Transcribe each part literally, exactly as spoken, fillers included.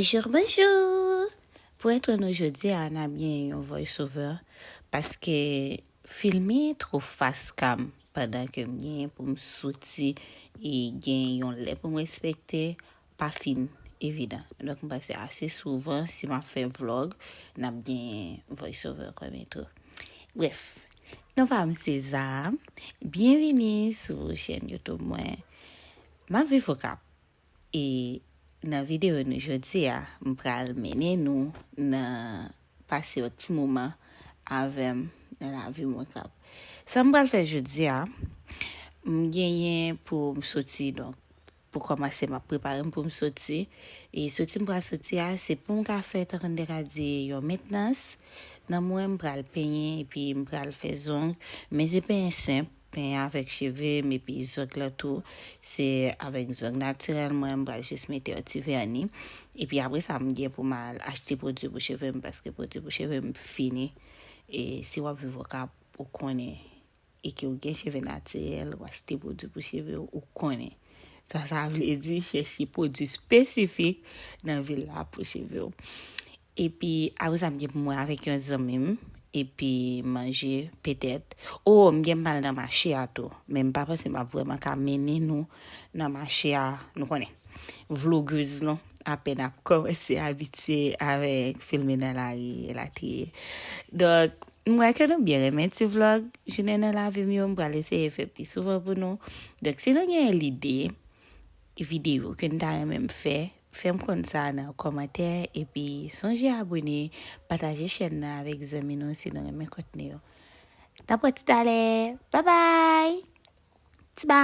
Bonjou, bonjou! Pou entwo nou jodi a, n ap gen yon voice over, paske filme entwo fas ka m pandan ke m genyen pou m soti e gen yon lè pou m respekte, pa fin evidan. Donk, m panse ase souvan, si m ap fè vlog, n ap gen voice over kòm entwo. Brèf, non pa m se Zara. Byenvini sou chèn YouTube mwen. M ap viv Okap. E nan videyo nou jodi a, m pral mennen nou nan pase yon ti moman avè m nan lavi m Okap. Sa m pral fè jodi a, m genyen pou m soti, donk, pou kòmanse, m ap prepare m pou m soti. E soti m pral soti a, se pou m ka fè, tankou n te ka di, yon mentnans nan mwen, m pral penyen, epi m pral fè zong. Men se penyen senp, penyen avèk cheve m, epi zong lan tou, se avèk zong natirèl mwen, m pral jis mete yon ti vèni. Epi apre sa, m gen pou m al achte pwodui pou cheve m, paske pwodui pou cheve m fini. E si w ap viv Okap, ou konnen, e ke w gen cheve natirèl, w achte pwodui pou cheve w, ou konnen. Sa sa vle di, chèche pwodui espesifik nan vil la pou cheve w. Epi, apre sa, m gen pou mwen avèk yon zanmi m, epi manje, petèt. O, m gen m al nan mache a tou. Men m pa panse m ap vrèman ka mennen nou nan mache a, nou konnen. Vlogeuse nou apèn ap kòmanse abitye avèk filme nan lari, elatriye. Donk, m wè ke nou byen renmen ti vlog jounen nan lavi m yo. M pral eseye fè pi souvan pou nou. Donk, si nou gen lide videyo ke n ta renmen m fè, fè m konn sa nan kòmantè, epi sonje abone, pataje chèn nan avèk zanmi nou si nou renmen kontni yo. N ap wè tout talè. Babay! Tchba!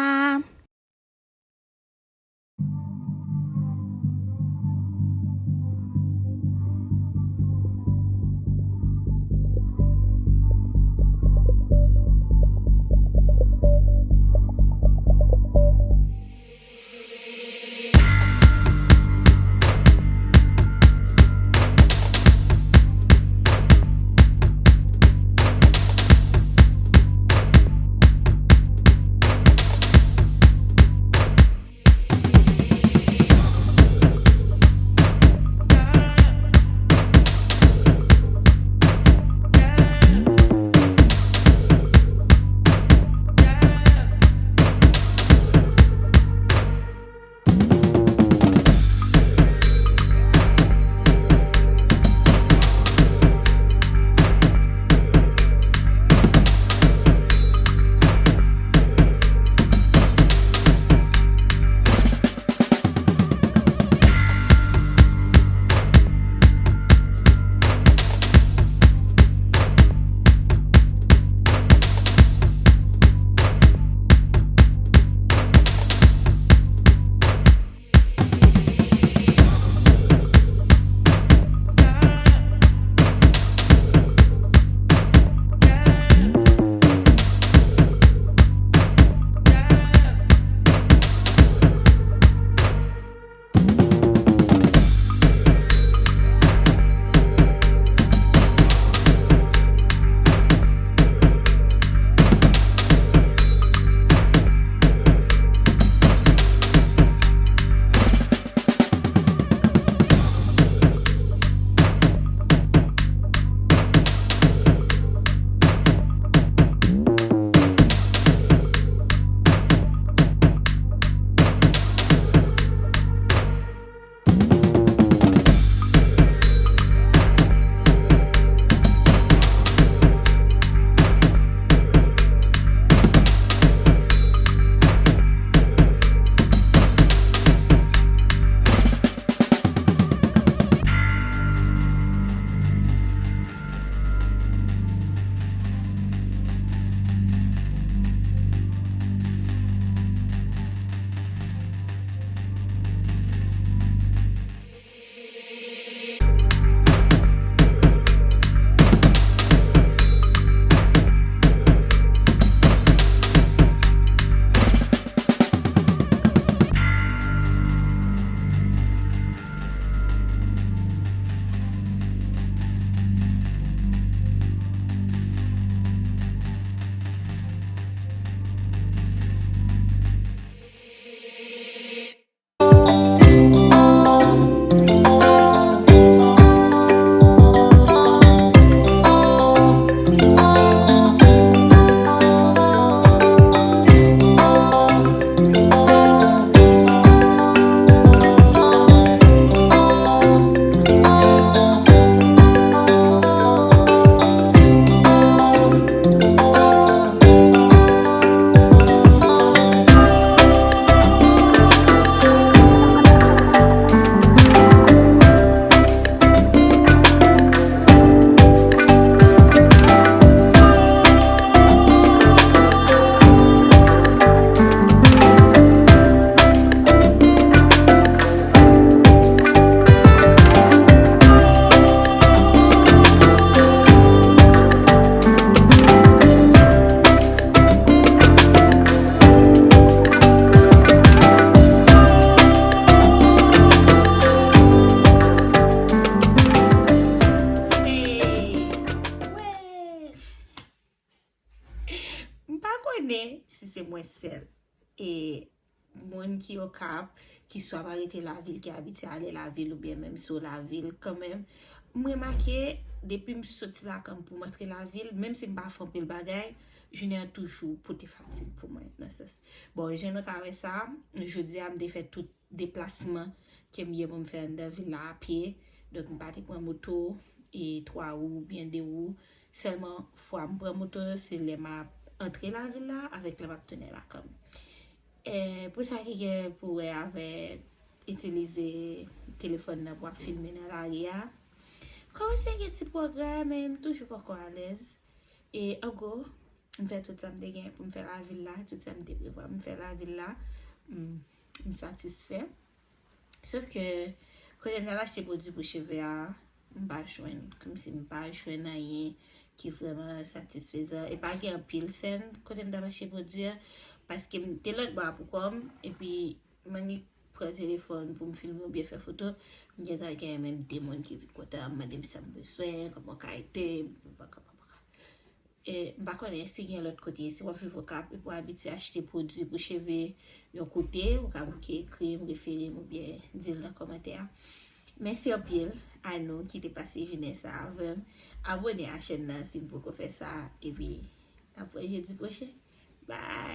e moun ki Okap, ki swa pa rete lavil, ki abitye ale lavil oubyen menm si w lavil kanmenm, m remake depi m soti lakay m pou m antre lavil, menm si m pa fè anpil bagay, jounen an toujou pote fatig pou mwen nan sans. Bon, jan nou ka wè sa, jodi a m te fè tout deplasman ke m ye pou m fè anndan vil la a pye. Donk m pa te pran moto e twa wou oubyen de wou. Sèlman fwa m pran moto se lè m ap antre lavil la avèk lè m ap tounen lakay m. E pou sa ki gen pou wè avèk itilize telefòn nan pou ap filme nan lari a, kòmanse gen ti pwogrè, men m toujou poko alèz. E an gwo, m fè tout sa m te gen pou m fè lavil la, tout sa m te prevwa m fè lavil la, m, m satisfè. Sof ke kote m t al achte pwodui pou cheve a, m pa jwenn, kòmsi m pa jwenn anyen ki vrèman satisfezan. E pa gen anpil sèn kote m t ap achte pwodui a, paske m te lòtbò a pou kò m, epi m annik pran telefòn pou m filme oubyen fè foto, m gentan gen menm de moun ki vin kote m, mande m sa m bezwen, kòman ka ede m, e, m pa konnen si gen lòt kote, si w ap viv Okap epi w abitye achte pwodui pou cheve yon kote, ou ka bouke ekri m, refere m oubyen di l nan kòmantè a. Mèsi anpil a nou ki te pase jounen sa avè m. Abone a chèn nan si n poko fè sa, epi n ap wè jedi pwochen. Bye!